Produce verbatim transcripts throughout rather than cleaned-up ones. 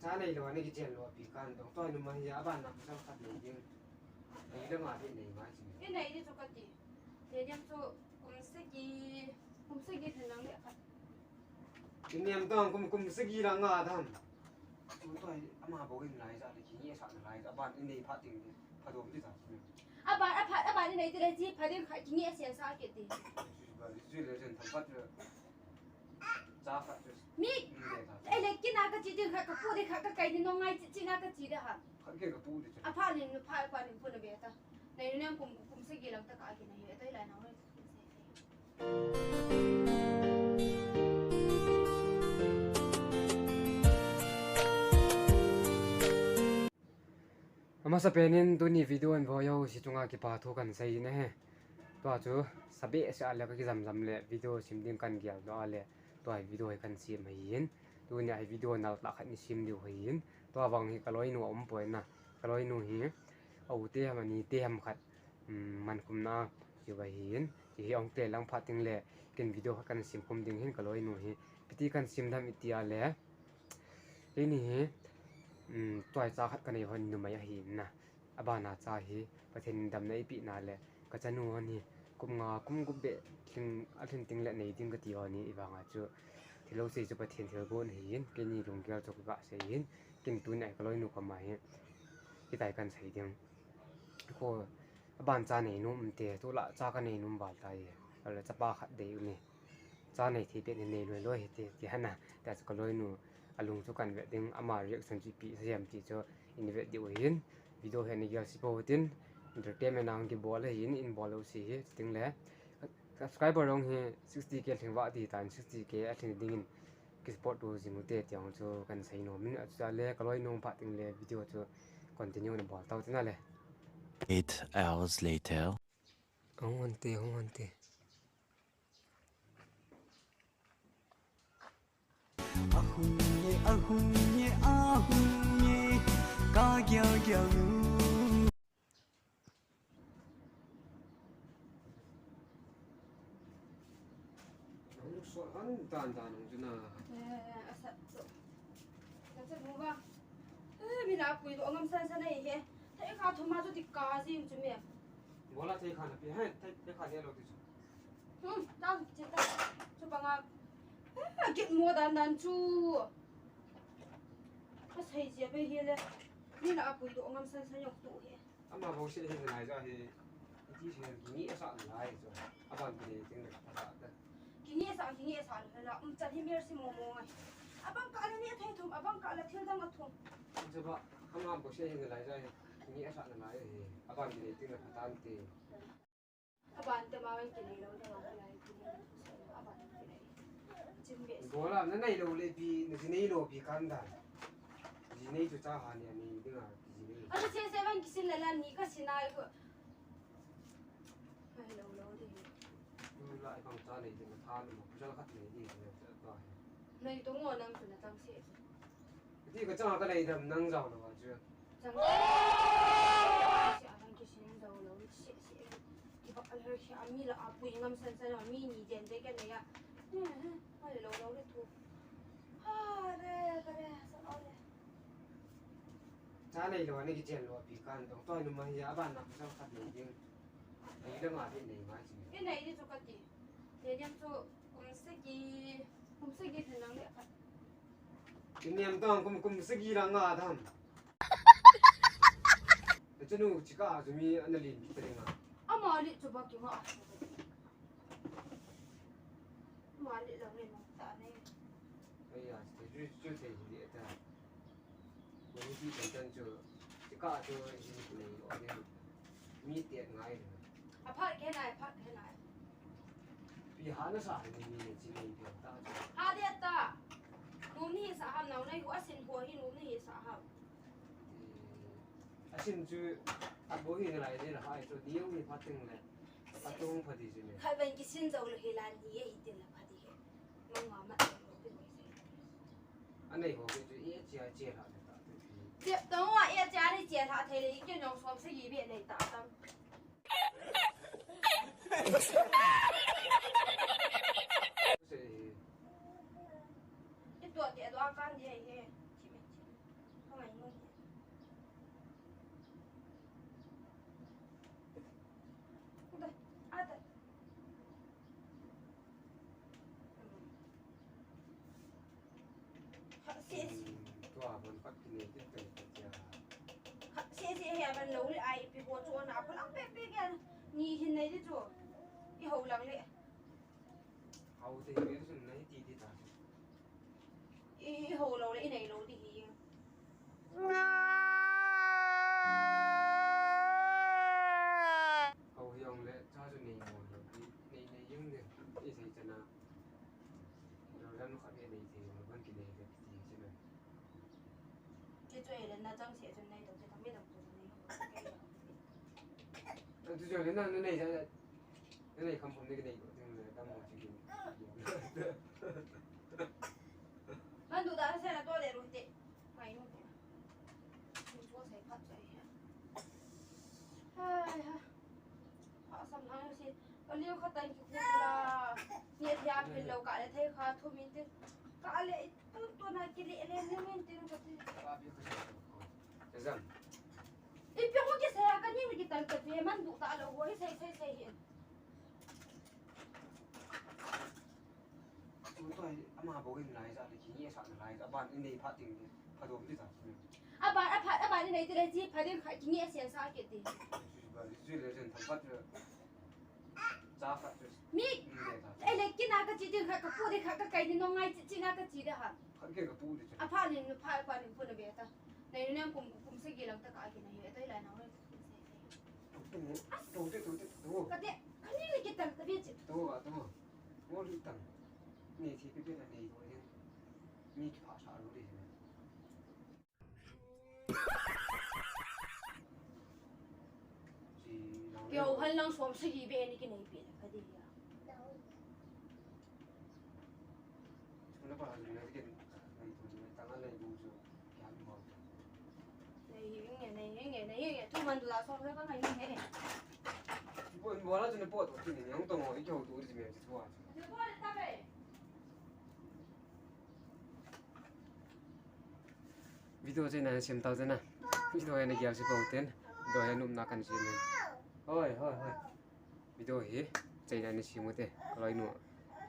Cha nei lou, nei kichen lou, pi kan dong. Tua numei hi aban na pasal khat nei ding. Nei le ma ding nei ngai chi. Inei ding chu kati. Nei ding chu kum sagi, kum sagi lhing lang le khat. Iniam tong kum, kum sagi lang nga dam. Chu tua ama bou in lai ja le kingaisah na lai ja. Aban inei phat ding le. Phadom ding ja. Aban, aphat, aban inei ding le chi pha ding khat kingaisah sa kit ding. Chu ba, chu le jen tham phat le. Cha khat chu. Mi, mi le khat. Ei le kina kachi ding khat, kapu ding khat, kakai ding nong ngai chi, chi na kachi ding ha. Khat ke kapu ding chu. Apha nin, pha, pha nin pu na be ta. Nei nu nem kum, kum sagi lang ta ka kina hi, ta hilai na hoi. Amasapen in tuni video in vo jouse chunga kipa thu kan sei in ahi. Tua chu sabeh seh a le ka kijam jam le video sem ding kan gel doh a le tua hi video hi kan sem ahi in. Tuni a hi video nal tah khat ni sem diu ahi in. Tua vang hi ka loinu a um poi na. Ka loinu hi a u te ham a ni te ham khat, um, man khum na a kiu ahi in. Hi hung tel lang phat ding le ken video khat kan sem khum ding hin ka loinu hi. Piti kan sem dam i ti a le. Keini hi, um, tuai cha khat ka nei hon numei ahi na. Abana cha hi, Pathen in damna eipeh na le, ka chanu hon hi, kum nga, kum gup beh, lhing, alhin teng le nei ding kati hon hi, i vang a chu, thil jouse chu Pathen thilgon ahi in, keini lunggel chu ka ga sei in, ken tuni a ka loinu koma hi, hitia kan sei ding. Ko, aban cha nei nom um te, tulai cha ka nei nom val tai, ale chapa khat dei u ni. Cha nei thei pet ni nei loi loi hi ti, ti hana. Tia chu ka loinu a lung chu kan vet ding, ama reaction chu ipi sa hiam ti chu in vet diu hin. Video hi na gel si po tin, entertainment a hung kibol ahi in, in bol lou si hi, chuting le. Subscriber jong hi sixty K lhing vah ti tan, sixty K a lhing ding in ki support tu jing u te ti jong chu kan sei nom in, a chu cha le ka loinu phat ding le video chu continue na bol tau tina le. Eight hours later. Hung hon te, hung hon te. Ahung ye, ahung ye, ahung ye, ka gel gel u. Hung so han dan dan hung juna. Eh, asat so. Asat mu ba. Eh, mi la pui lo ngam san san nei he. Thei kha thum a chu ti ka jing chu me. Bola thei kha na pi he, thei, thei kha ne lo ti chu. Hmm, ta, che ta. Chu banga. Ah, kit mo dan dan chu. Ka sei jia be hi le. Ni la a pui do ngam san san yok tu hi. Ama bou se hi ngai ja hi. Ti se ki ni sa ngai chu. Aban ki ni ting le ka ta ta. Ki ni sa, ki ni sa le la. Um chan hi mer si mo mo ngai. Abang ka le ni thei thum, abang ka le thil dang a thum. Chu ba, ama bou se hi ngai ja hi. Ki ni sa ngai hi. Aban ki ni ting le ka ta ti. Aban te ma wen kinei lou ding a lai kinei lou ding aban kinei. Chin be. Bola na nei lou le pi, na ji nei lou pi kan dan. Ji nei chu cha ha ni ani ding a ji nei. Asa se se wen kisin la la ni ka sin ai ko. Nei lou lou ding. Bola ai bang cha nei ding tha ni mo, pujal khat nei ding ni cha ta. Nei to ngo nang chu na tang se. Ti ka chang ka nei dam nang jao lou a chu. Chang. Si a lang kisin jao lou, si, si. Ki ba al her si a mi la a pui ngam san san a mi ni den de ka nei a. Hmm, hmm. Ai lou lou le tu. Ha, re, ka re, sa lou le. Cha nei lou, nei kichen lou, pi kan dong. Tua numei hi aban na pasal khat nei ding. Nei le ma ding nei ngai chi. Inei ding chu kati. Nei ding chu kum sagi, kum sagi lhing lang le khat. Iniam tong kum, kum sagi lang nga dam. Na chanu chi ka chu mi ana lin ki ta ding a. Ama le chu ba ki nga. Ama le lang le ma ta nei. Ai ya, chu, chu, chu thei hi ta. Ko hi ti kan tan chu, ti ka chu hi nei lo ni. Mi tiat ngai lo. Aphat ke nai, aphat ke nai. Pi ha na sa ni mi chi nei pi ta chu. Ha de ta. Nu ni sa ham nau nai hu asin hu hi nu ni sa ham. Asin chu a bo hi ngai lai de la hai chu ni ong ni phat teng le. Atung pha di chu ni. Khai ven kisin jao lo hi la ni e ti la pha di he. Mang ma ma. Anei ho ke chu i chia chia la ta. Che, tong wa, e cha ni chia tha thei le, i ke nong som sagi be nei ta tam. I tua te tua kan di he. Se, se. Tua bon khat kinei kit tei khat ya. Khat se se he ban lo le ai pi ho chu na phalang pe pe kya. Ni hin nei di chu. I ho lang le. Hau te hi sun nei ti ti ta. I ho lo le i nei lo di hi. Hau hi ong le cha chu nei mo lo. Nei nei yung de. I sei chana. Lo lam khat le nei te lo ban kinei le ti chana. Ke chu e le na chang se chun nei to te tam me dam to nei. Tu chu le na nei ja. Nei kham phom nei ke nei ko ting le dam mo chi ki. Man du da se na to le ru te. Mai nu te. Chu chu se phat sai ya. Hai ha. Asam hang si. Ka liu kha tan ki khu la. Ni thia phil lo ka le thei kha thu min te. Ka le tu tu na ki le le ni min te ka ti. Jam. Ipi ho kisei a ka ni ni kital ta ve man du ta lo ho i sei sei sei hi. Tuntoi ama bou in lai ja le kinge sa na lai ja ban in nei pha ting ni pha dom di ta. Aban a pha aban in nei ti le chi pha ding kha kinge sen sa ke ti. Ba ri le jen tham pat le. Cha khat chu. Mi. Ei le kina ka chi ding kha ka pu de kha ka kai ni no ngai chi chi na ka chi de ha. Khat ke ka pu de chu. A pha ni pha pa ni pu na be ta. Nei nem kum kum se gi lang ta ka ki na hi. Ei lai na ho. Tu tu tu tu tu tu. Ka de ka ni ni ki ta ta be chi. Tu ba tu. Mo lu tang. Ni thi pe pe na nei do ni. Ni ki pha sa lu de. Keo hal lang som sagi be ni kinei pe ka di ya. Nei hinge, nei hinge, nei hinge. Tu man la som ka ngai hinge. Bo bo la tu ne po to ti ni yang to mo i keo tu ri me ti tu a. Video chai na sem tau chai na. Video na gel si pau ten. Video hi num na kan si men. Hoi, hoi, hoi. Video hi chai na ni si mu te. Kaloi nu.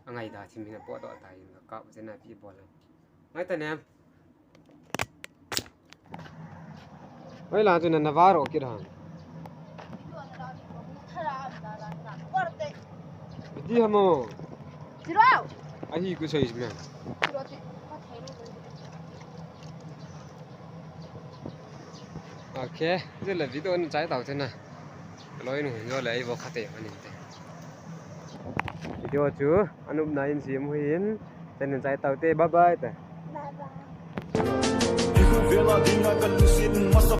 Angai da thim hi na po do ta in ka ka chai na pi bol. Ngai ta nem. Oi la chu na na varo kit ha. Iti hamo. Chiro. Ahi ku sei me. Okay, je la video ni chai tau te na. Loi nu jo le ai vo khate manin te. Video chu anum na in sim hu in. Ten chai tau te, bye bye te. Bye bye.